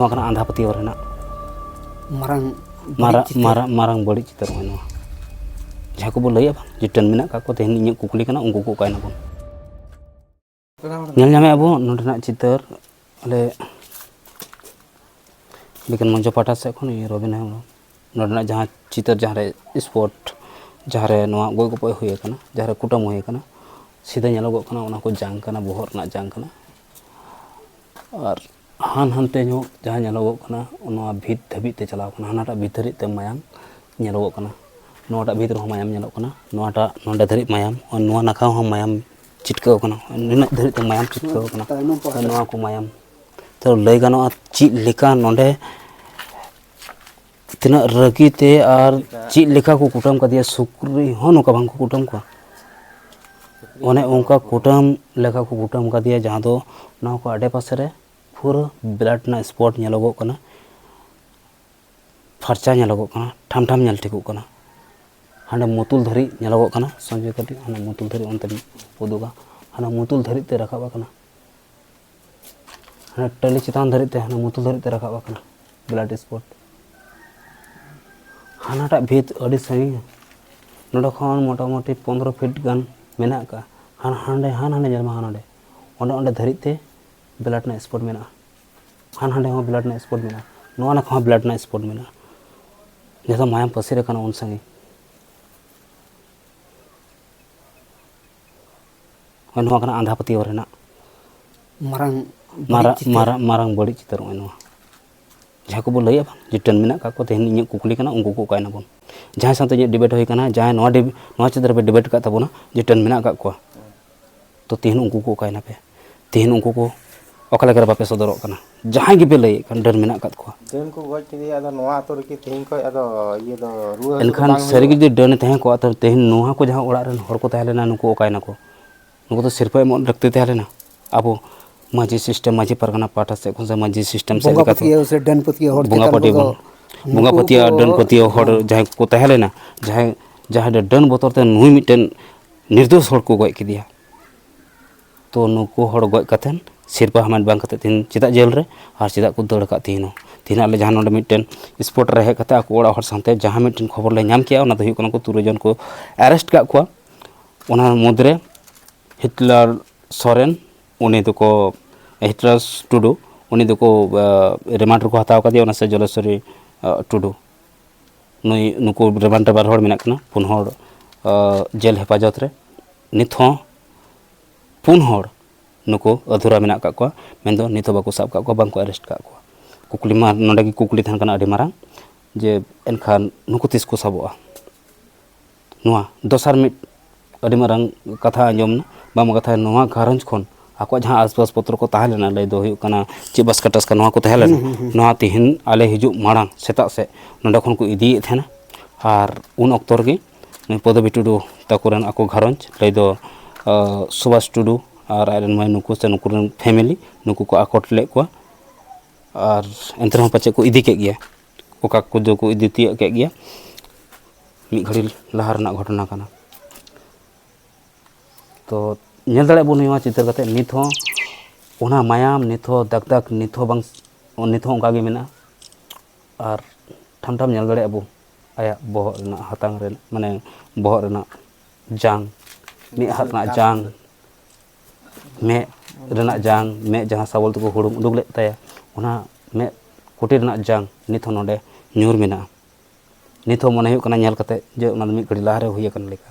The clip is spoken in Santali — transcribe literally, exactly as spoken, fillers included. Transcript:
ᱱᱚᱣᱟ ᱠᱟᱱᱟ ᱟᱸᱫᱷᱟ ᱯᱟᱹᱛᱭᱟᱹᱣ ᱨᱮᱱᱟᱜ ᱢᱟᱨᱟᱝ ᱢᱟᱨᱟᱝ ᱵᱟᱹᱲᱤᱡ ᱪᱤᱛᱟᱹᱨ᱾ ᱢᱟᱨᱟᱝ ᱵᱟᱹᱲᱤᱡ ᱪᱤᱛᱟᱹᱨ ᱱᱚᱜᱼᱚᱭ ᱱᱚᱣᱟ᱾ ᱡᱟᱦᱟᱸ ᱠᱚᱵᱚ ᱞᱟᱹᱭᱮᱫ ᱵᱟᱝ ᱡᱮ ᱰᱟᱹᱱ ᱢᱮᱱᱟᱜ ᱠᱟᱜ ᱠᱚ, ᱛᱮᱦᱮᱧ ᱤᱧᱟᱹᱜ ᱠᱩᱠᱞᱤ ᱠᱟᱱᱟ, ᱩᱱᱠᱩ ᱠᱚ ᱚᱠᱟᱭᱮᱱᱟ ᱵᱚᱱ? ᱧᱮᱞ ᱧᱟᱢᱮᱫ ᱟᱵᱚ ᱱᱚᱰᱮᱱᱟᱜ ᱪᱤᱛᱟᱹᱨ, ᱟᱞᱮ ᱵᱤᱜᱽᱜᱟᱱ ᱢᱚᱧᱪᱚ ᱯᱟᱦᱴᱟ ᱥᱮᱫ ᱠᱷᱚᱱ ᱤᱧ ᱨᱚᱵᱤᱱ ᱦᱮᱢᱵᱨᱚᱢ᱾ ᱱᱚᱰᱮᱱᱟᱜ ᱡᱟᱦᱟᱸ ᱪᱤᱛᱟᱹᱨ, ᱡᱟᱦᱟᱸ ᱨᱮ ᱥᱯᱚᱴ, ᱡᱟᱦᱟᱸ ᱨᱮ ᱱᱚᱣᱟ ᱜᱚᱡ ᱜᱚᱯᱚᱡ ᱦᱩᱭ ᱟᱠᱟᱱᱟ, ᱡᱟᱦᱟᱸ ᱨᱮ ᱠᱩᱴᱟᱹᱢ ᱦᱩᱭ ᱟᱠᱟᱱᱟ, ᱥᱤᱫᱷᱟᱹ ᱧᱮᱞᱚᱜᱚᱜ ᱠᱟᱱᱟ ᱚᱱᱟ ᱠᱚ ᱡᱟᱝ ᱠᱟᱱᱟ, ᱵᱚᱦᱚᱜ ᱨᱮᱱᱟᱜ ᱡᱟᱝ ᱠᱟᱱᱟ᱾ ᱟᱨ ᱦᱟᱱ ᱦᱟᱱᱛᱮ ᱧᱚᱜ ᱡᱟᱦᱟᱸ ᱧᱮᱞᱚᱜᱚᱜ ᱠᱟᱱᱟ, ᱱᱚᱣᱟ ᱵᱷᱤᱛ ᱫᱷᱟᱹᱵᱤᱡ ᱛᱮ ᱪᱟᱞᱟᱣ ᱠᱟᱱᱟ, ᱦᱟᱱᱟᱴᱟᱜ ᱵᱷᱤᱛ ᱫᱷᱟᱹᱨᱤᱡ ᱛᱮ ᱢᱟᱭᱟᱢ ᱧᱮᱞᱚᱜᱚᱜ ᱠᱟᱱᱟ, ᱱᱚᱣᱟᱴᱟᱜ ᱵᱷᱤᱛ ᱨᱮᱦᱚᱸ ᱢᱟᱭᱟᱢ ᱧᱮᱞᱚᱜ ᱠᱟᱱᱟ, ᱱᱚᱣᱟᱴᱟᱜ ᱱᱚᱰᱮ ᱫᱷᱟᱹᱨᱤᱡ ᱢᱟᱭᱟᱢ, ᱱᱚᱣᱟ ᱱᱟᱠᱷᱟ ᱦᱚᱸ ᱢᱟᱭᱟᱢ ᱪᱷᱤᱴᱠᱟᱹᱣ ᱠᱟᱱᱟ, ᱱᱩᱱᱟᱹᱜ ᱫᱷᱟᱹᱨᱤᱡ ᱛᱮ ᱢᱟᱭᱟᱢ ᱪᱷᱤᱴᱠᱟᱹᱣ ᱠᱟᱱᱟ, ᱛᱟᱭᱱᱚᱢ ᱯᱟᱦᱴᱟ᱾ ᱱᱚᱣᱟ ᱠᱚ ᱢᱟᱭᱟᱢ᱾ ᱛᱚ ᱞᱟᱹᱭ ᱜᱟᱱᱚᱜᱼᱟ ᱪᱮᱫ ᱞᱮᱠᱟ ᱱᱚᱰᱮ ᱛᱤᱱᱟᱹᱜ ᱨᱟᱹᱜᱤ ᱛᱮ ᱟᱨ ᱪᱮᱫ ᱞᱮᱠᱟ ᱠᱚ ᱠᱩᱴᱟᱹᱢ ᱠᱟᱫᱮᱭᱟ, ᱥᱩᱠᱨᱤ ᱦᱚᱸ ᱱᱚᱝᱠᱟ ᱵᱟᱝ ᱠᱚ ᱠᱩᱴᱟᱹᱢ ᱠᱚᱣᱟ᱾ ᱚᱱᱮ ᱚᱱᱠᱟ ᱠᱩᱴᱟᱹᱢ ᱞᱮᱠᱟ ᱠᱚ ᱠᱩᱴᱟᱹᱢ ᱠᱟᱫᱮᱭᱟ, ᱡᱟᱦᱟᱸ ᱫᱚ ᱱᱚᱣᱟ ᱠᱚ ᱟᱰᱮ ᱯᱟᱥᱮ ᱨᱮ ᱯᱩᱨᱟᱹ blood ᱨᱮᱱᱟᱜ spot ᱧᱮᱞᱚᱜᱚᱜ ᱠᱟᱱᱟ, ᱯᱷᱟᱨᱪᱟ ᱧᱮᱞᱚᱜᱚᱜ ᱠᱟᱱᱟ, ᱴᱷᱟᱢ ᱴᱷᱟᱢ ᱧᱮᱞ ᱴᱷᱤᱠᱚᱜ ᱠᱟᱱᱟ᱾ ᱦᱟᱸᱰᱮ ᱢᱩᱛᱩᱞ ᱫᱷᱟᱹᱨᱤᱡ ᱧᱮᱞᱚᱜᱚᱜ ᱠᱟᱱᱟ, ᱥᱚᱸᱡᱚᱭ ᱠᱟᱹᱴᱤᱡ ᱦᱟᱱᱮ ᱢᱩᱛᱩᱞ ᱫᱷᱟᱹᱨᱤᱡ ᱚᱱᱛᱮ ᱩᱫᱩᱜᱟ, ᱦᱟᱱᱟ ᱢᱩᱛᱩᱞ ᱫᱷᱟᱹᱨᱤᱡ ᱛᱮ ᱨᱟᱠᱟᱵ ᱟᱠᱟᱱᱟ, ᱦᱟᱱᱟ ᱴᱟᱹᱞᱤ ᱪᱮᱛᱟᱱ ᱫᱷᱟᱹᱨᱤᱡ ᱛᱮ, ᱦᱟᱱᱟ ᱢᱩᱛᱩᱞ ᱫᱷᱟᱹᱨᱤᱡ ᱛᱮ ᱨᱟᱠᱟᱵ ᱟᱠᱟᱱᱟ blood spot᱾ ᱦᱟᱱᱟᱴᱟᱜ ᱵᱷᱤᱛ ᱟᱹᱰᱤ ᱥᱟᱺᱜᱤᱧᱟ, ᱱᱚᱰᱮ ᱠᱷᱚᱱ ᱢᱚᱴᱟᱢᱩᱴᱤ ᱯᱚᱱᱫᱽᱨᱚ ᱯᱷᱤᱴ ᱜᱟᱱ ᱢᱮᱱᱟᱜ ᱟᱠᱟᱫᱼᱟ᱾ ᱦᱟᱱ ᱦᱟᱸᱰᱮ, ᱦᱟᱱ ᱦᱟᱸᱰᱮ ᱧᱮᱞ ᱢᱮ, ᱦᱟᱱ ᱦᱟᱸᱰᱮ, ᱚᱸᱰᱮ, ᱚᱸᱰᱮ ᱫᱷᱟᱹᱨᱤᱡ ᱛᱮ blood ᱨᱮᱱᱟᱜ spot ᱢᱮᱱᱟᱜᱼᱟ᱾ ᱦᱟᱱ ᱦᱟᱸᱰᱮ ᱦᱚᱸ blood ᱨᱮᱱᱟᱜ spot ᱢᱮᱱᱟᱜᱼᱟ, ᱱᱚᱣᱟ ᱱᱟᱠᱷᱟ ᱦᱚᱸ blood ᱨᱮᱱᱟᱜ spot ᱢᱮᱱᱟᱜᱼᱟ᱾ ᱡᱟᱦᱟᱸ ᱫᱚ ᱢᱟᱭᱟᱢ ᱯᱟᱹᱥᱤᱨ ᱟᱠᱟᱱᱟ ᱩᱱ ᱥᱟᱺᱜᱤᱧ᱾ ᱦᱳᱭ, ᱱᱚᱣᱟ ᱠᱟᱱᱟ ᱟᱸᱫᱷᱟ ᱯᱟᱹᱛᱭᱟᱹᱣ ᱨᱮᱱᱟᱜ ᱢᱟᱨᱟᱝ ᱵᱟᱹᱲᱤᱡ ᱢᱟᱨᱟᱝ, ᱪᱤᱛᱟᱹᱨ᱾ ᱢᱟᱨᱟᱝ, ᱢᱟᱨᱟᱝ ᱵᱟᱹᱲᱤᱡ ᱪᱤᱛᱟᱹᱨ ᱱᱚᱜᱼᱚᱭ ᱱᱚᱣᱟ᱾ ᱡᱟᱦᱟᱸ ᱠᱚᱵᱚ ᱞᱟᱹᱭᱮᱫ ᱵᱟᱝ ᱡᱮ ᱰᱟᱹᱱ ᱢᱮᱱᱟᱜ ᱠᱟᱜ ᱠᱚᱣᱟ, ᱛᱮᱦᱮᱧ ᱤᱧᱟᱹᱜ ᱠᱩᱠᱞᱤ ᱠᱟᱱᱟ, ᱩᱱᱠᱩ ᱠᱚ ᱚᱠᱟᱭᱮᱱᱟ ᱵᱚᱱ? ᱡᱟᱦᱟᱸᱭ ᱥᱟᱶᱛᱮ ᱤᱧᱟᱹᱜ debate ᱦᱩᱭ ᱠᱟᱱᱟ, ᱡᱟᱦᱟᱸᱭ ᱱᱚᱣᱟ ᱰᱤᱵ-, ᱱᱚᱣᱟ ᱪᱮᱛᱟᱱ ᱨᱮᱯᱮ debate ᱠᱟᱜ ᱛᱟᱵᱚᱱᱟ ᱡᱮ ᱰᱟᱹᱱ ᱢᱮᱱᱟᱜ ᱠᱟᱜ ᱠᱚᱣᱟ, ᱛᱚ ᱛᱮᱦᱮᱧ ᱩᱱᱠᱩ ᱠᱚ ᱚᱠᱟᱭᱮᱱᱟ ᱯᱮ? ᱛᱮᱦᱮᱧ ᱩᱱᱠᱩ ᱠᱚ ᱚᱠᱟ ᱞᱮᱠᱟ ᱨᱮ ᱵᱟᱯᱮ ᱥᱚᱫᱚᱨᱚᱜ ᱠᱟᱱᱟ? ᱡᱟᱦᱟᱸᱭ ᱜᱮᱯᱮ ᱞᱟᱹᱭᱮᱫ ᱠᱟᱱ ᱰᱟᱹᱱ ᱢᱮᱱᱟᱜ ᱠᱟᱜ ᱠᱚᱣᱟ᱾ ᱰᱟᱹᱱ ᱠᱚ ᱜᱚᱡ ᱠᱮᱫᱮᱭᱟ, ᱟᱫᱚ ᱱᱚᱣᱟ ᱟᱛᱳ ᱨᱮᱜᱮ ᱛᱮᱦᱮᱧ ᱠᱷᱚᱱ ᱟᱫᱚ ᱤᱭᱟᱹ ᱫᱚ ᱨᱩᱣᱟᱹ ᱦᱟᱹᱥᱩ ᱫᱚ ᱮᱱᱠᱷᱟᱱ ᱵᱟᱝ ᱥᱟᱹᱨᱤ ᱦᱩᱭᱩᱜᱼᱟ? ᱜᱮ ᱡᱩᱫᱤ ᱰᱟᱹᱱᱮ ᱛᱟᱦᱮᱸ ᱠᱚᱜᱼᱟ, ᱛᱚ ᱛᱮᱦᱮᱧ ᱱᱚᱣᱟ ᱠᱚ ᱡᱟᱦᱟᱸ ᱚᱲᱟᱜ ᱨᱮᱱ ᱦᱚᱲ ᱠᱚ ᱛᱟᱦᱮᱸ ᱞᱮᱱᱟ, ᱱᱩᱠᱩ ᱚᱠᱟᱭᱮᱱᱟ ᱠᱚ? ᱱᱩᱠᱩ ᱫᱚ ᱥᱤᱨᱯᱟᱹ ᱮᱢᱚᱜ ᱞᱟᱹᱠᱛᱤ ᱛᱟᱦᱮᱸ ᱞᱮᱱᱟ᱾ ᱟᱵᱚ ᱢᱟᱹᱡᱷᱤ system, ᱢᱟᱹᱡᱷᱤ ᱯᱟᱨᱜᱟᱱᱟ ᱯᱟᱦᱴᱟ ᱥᱮᱫ ᱠᱷᱚᱱ ᱥᱮ ᱢᱟᱹᱡᱷᱤ system ᱥᱮᱫ ᱵᱚᱸᱜᱟ ᱞᱮᱠᱟᱛᱮ ᱯᱟᱹᱛᱭᱟᱹᱣ ᱥᱮ ᱰᱟᱹᱱ ᱯᱟᱹᱛᱭᱟᱹᱣ ᱦᱚᱲ ᱵᱚᱸᱜᱟ ᱪᱮᱛᱟᱱ ᱯᱟᱹᱛᱭᱟᱹᱣ, ᱠᱚᱫᱚ ᱵᱚᱸᱜᱟ ᱱᱩᱠᱩ ᱯᱟᱹᱛᱭᱟᱹᱣ, ᱠᱚ ᱰᱟᱹᱱ ᱯᱟᱹᱛᱭᱟᱹᱣ ᱦᱚᱲ ᱦᱮᱸ᱾ ᱡᱟᱦᱟᱸᱭ ᱠᱚ ᱛᱟᱦᱮᱸ ᱞᱮᱱᱟ, ᱡᱟᱦᱟᱸᱭ, ᱡᱟᱦᱟᱸᱭ ᱫᱚ ᱰᱟᱹᱱ ᱵᱚᱛᱚᱨ ᱛᱮ ᱱᱩᱭ ᱢᱤᱫᱴᱮᱱ ᱱᱤᱨᱫᱳᱥ ᱦᱚᱲ ᱠᱚ ᱜᱚᱡ ᱠᱮᱫᱮᱭᱟ᱾ ᱛᱚ ᱱᱩᱠᱩ ᱦᱚᱲ ᱜᱚᱡ ᱠᱟᱛᱮᱱ ᱥᱤᱨᱯᱟᱹ ᱦᱟᱢᱮᱴ ᱵᱟᱝ ᱠᱟᱛᱮ ᱛᱤᱦᱤᱧ ᱪᱮᱫᱟᱜ ᱡᱮᱞ ᱨᱮ ᱟᱨ ᱪᱮᱫᱟᱜ ᱠᱚ ᱫᱟᱹᱲ ᱟᱠᱟᱫ ᱛᱤᱦᱤᱧ ᱦᱚᱸ? ᱛᱤᱦᱤᱧ ᱟᱞᱮ ᱡᱟᱦᱟᱸ ᱱᱚᱰᱮ ᱢᱤᱫᱴᱮᱱ ᱥᱯᱚᱴ ᱨᱮ ᱦᱮᱡ ᱠᱟᱛᱮ ᱟᱠᱚ ᱚᱲᱟᱜ ᱦᱚᱲ ᱥᱟᱶᱛᱮ ᱡᱟᱦᱟᱸ ᱢᱤᱫᱴᱮᱱ ᱠᱷᱚᱵᱚᱨ ᱞᱮ ᱧᱟᱢ ᱠᱮᱜᱼᱟ, ᱚᱱᱟ ᱫᱚ ᱦᱩᱭᱩᱜ ᱠᱟᱱᱟ ᱩᱱᱠᱩ ᱛᱩᱨᱩᱭ ᱡᱚᱱ ᱠᱚ ᱮᱨᱮᱥᱴ ᱠᱟᱜ ᱠᱚᱣᱟ᱾ ᱚᱱᱟ ᱢᱩᱫᱽᱨᱮ ᱦᱤᱴᱞᱟᱨ ᱥᱚᱨᱮᱱ, ᱩᱱᱤ ᱫᱚᱠᱚ, ᱦᱤᱴᱞᱟᱨ ᱴᱩᱰᱩ, ᱩᱱᱤ ᱫᱚᱠᱚ ᱨᱤᱢᱟᱱᱰ ᱨᱮᱠᱚ ᱦᱟᱛᱟᱣ ᱠᱟᱫᱮᱭᱟ, ᱚᱱᱟ ᱥᱮ ᱡᱚᱞᱮᱥᱣᱚᱨᱤ ᱴᱩᱰᱩ᱾ ᱱᱩᱭ, ᱱᱩᱠᱩ ᱨᱤᱢᱟᱱᱰ ᱨᱮ ᱵᱟᱨ ᱦᱚᱲ ᱢᱮᱱᱟᱜ ᱠᱤᱱᱟ, ᱯᱩᱱ ᱦᱚᱲ ᱡᱮᱞ ᱦᱮᱯᱟᱡᱚᱛ ᱨᱮ᱾ ᱱᱤᱛ ᱦᱚᱸ ᱯᱩᱱ ᱦᱚᱲ ᱱᱩᱠᱩ ᱟᱹᱫᱷᱩᱨᱟ ᱢᱮᱱᱟᱜ ᱟᱠᱟᱫ ᱠᱚᱣᱟ, ᱢᱮᱱᱫᱚ ᱱᱤᱛ ᱦᱚᱸ ᱵᱟᱠᱚ ᱥᱟᱵ ᱟᱠᱟᱫ ᱠᱚᱣᱟ, ᱵᱟᱝᱠᱚ ᱮᱨᱮᱥᱴ ᱟᱠᱟᱫ ᱠᱚᱣᱟ᱾ ᱠᱩᱠᱞᱤ ᱢᱟ ᱱᱚᱰᱮ ᱜᱮ ᱠᱩᱠᱞᱤ ᱛᱟᱦᱮᱱ ᱠᱟᱱᱟ ᱟᱹᱰᱤ ᱢᱟᱨᱟᱝ, ᱡᱮ ᱮᱱᱠᱷᱟᱱ ᱱᱩᱠᱩ ᱛᱤᱥ ᱠᱚ ᱥᱟᱵᱚᱜᱼᱟ? ᱱᱚᱣᱟ ᱫᱚᱥᱟᱨ ᱢᱤᱫ ᱟᱹᱰᱤ ᱢᱟᱨᱟᱝ ᱠᱟᱛᱷᱟ ᱟᱸᱡᱚᱢ ᱮᱱᱟ, ᱵᱟᱝᱢᱟ ᱠᱟᱛᱷᱟ ᱱᱚᱣᱟ ᱜᱷᱟᱨᱚᱸᱡᱽ ᱠᱷᱚᱱ ᱟᱠᱚᱣᱟᱜ ᱡᱟᱦᱟᱸ ᱟᱥᱵᱟᱵ ᱯᱚᱛᱨᱚ ᱠᱚ ᱛᱟᱦᱮᱸ ᱞᱮᱱᱟ, ᱞᱟᱹᱭ ᱫᱚ ᱦᱩᱭᱩᱜ ᱠᱟᱱᱟ ᱪᱮᱫ ᱵᱟᱥᱠᱟ ᱴᱟᱥᱠᱟ ᱱᱚᱣᱟ ᱠᱚ ᱛᱟᱦᱮᱸ ᱞᱮᱱᱟ, ᱦᱩᱸ, ᱦᱩᱸ, ᱦᱩᱸ᱾ ᱱᱚᱣᱟ ᱛᱤᱦᱤᱧ ᱟᱞᱮ ᱦᱤᱡᱩᱜ ᱢᱟᱲᱟᱝ ᱥᱮᱛᱟᱜ ᱥᱮᱫ ᱱᱚᱸᱰᱮ ᱠᱷᱚᱱ ᱠᱚ ᱤᱫᱤᱭᱮᱫ ᱛᱟᱦᱮᱱᱟ᱾ ᱟᱨ ᱩᱱ ᱚᱠᱛᱚ ᱨᱮᱜᱮ ᱱᱩᱭ ᱯᱚᱫᱚᱵᱤ ᱴᱩᱰᱩ ᱛᱟᱠᱚ ᱨᱮᱱ ᱟᱠᱚ ᱜᱷᱟᱨᱚᱸᱡᱽ, ᱞᱟᱹᱭ ᱫᱚ ᱥᱩᱵᱷᱟᱥ ᱴᱩᱰᱩ ᱟᱨ ᱟᱡ ᱨᱮᱱ ᱢᱟᱹᱭ ᱱᱩᱠᱩ ᱥᱮ ᱱᱩᱠᱩ ᱨᱮᱱ ᱯᱷᱮᱢᱮᱞᱤ, ᱱᱩᱠᱩ ᱠᱚ ᱟᱠᱚᱴ ᱞᱮᱫ ᱠᱚᱣᱟ᱾ ᱟᱨ ᱮᱱᱛᱮ ᱨᱮᱦᱚᱸ ᱯᱟᱪᱮᱫ ᱠᱚ ᱤᱫᱤ ᱠᱮᱫ ᱜᱮᱭᱟ, ᱚᱠᱟ ᱠᱚᱫᱚ ᱠᱚ ᱤᱫᱤ ᱛᱤᱭᱳᱜ ᱠᱮᱫ ᱜᱮᱭᱟ᱾ ᱢᱤᱫ ᱜᱷᱟᱹᱲᱤ ᱞᱟᱦᱟ ᱨᱮᱱᱟᱜ ᱜᱷᱚᱴᱚᱱᱟ ᱠᱟᱱᱟ᱾ ᱛᱚ ᱧᱮᱞ ᱫᱟᱲᱮᱭᱟᱜ ᱵᱚᱱ ᱱᱚᱣᱟ ᱪᱤᱛᱟᱹᱨ ᱠᱟᱛᱮ, ᱱᱤᱛ ᱦᱚᱸ ᱚᱱᱟ ᱢᱟᱭᱟᱢ, ᱱᱤᱛ ᱦᱚᱸ ᱫᱟᱜᱽ ᱫᱟᱜᱽ, ᱱᱤᱛ ᱦᱚᱸ ᱵᱟᱝ, ᱱᱤᱛ ᱦᱚᱸ ᱚᱱᱠᱟ ᱜᱮ ᱢᱮᱱᱟᱜᱼᱟ᱾ ᱟᱨ ᱴᱷᱟᱢ ᱴᱷᱟᱢ ᱧᱮᱞ ᱫᱟᱲᱮᱭᱟᱜᱼᱟ ᱵᱚ ᱟᱭᱟᱜ ᱵᱚᱦᱚᱜ ᱨᱮᱱᱟᱜ ᱦᱟᱛᱟᱝ ᱨᱮ, ᱢᱟᱱᱮ ᱵᱚᱦᱚᱜ ᱨᱮᱱᱟᱜ ᱡᱟᱝ, ᱢᱮᱫ ᱦᱟᱛ ᱨᱮᱱᱟᱜ ᱡᱟᱝ, ᱢᱮᱫ ᱨᱮᱱᱟᱜ ᱡᱟᱝ, ᱢᱮᱫ ᱡᱟᱦᱟᱸ ᱥᱟᱵᱚᱞ ᱛᱮᱠᱚ ᱦᱩᱲᱩᱝ ᱩᱰᱩᱠ ᱞᱮᱫ ᱛᱟᱭᱟ, ᱚᱱᱟ ᱢᱮᱫ ᱠᱩᱴᱤ ᱨᱮᱱᱟᱜ ᱡᱟᱝ ᱱᱤᱛ ᱦᱚᱸ ᱱᱚᱰᱮ ᱧᱩᱨ ᱢᱮᱱᱟᱜᱼᱟ᱾ ᱱᱤᱛ ᱦᱚᱸ ᱢᱚᱱᱮ ᱦᱩᱭᱩᱜ ᱠᱟᱱᱟ ᱧᱮᱞ ᱠᱟᱛᱮ ᱡᱮ ᱚᱱᱟ ᱫᱚ ᱢᱤᱫ ᱜᱷᱟᱹᱲᱤ ᱞᱟᱦᱟ ᱨᱮ ᱦᱩᱭ ᱟᱠᱟᱱ ᱞᱮᱠᱟ᱾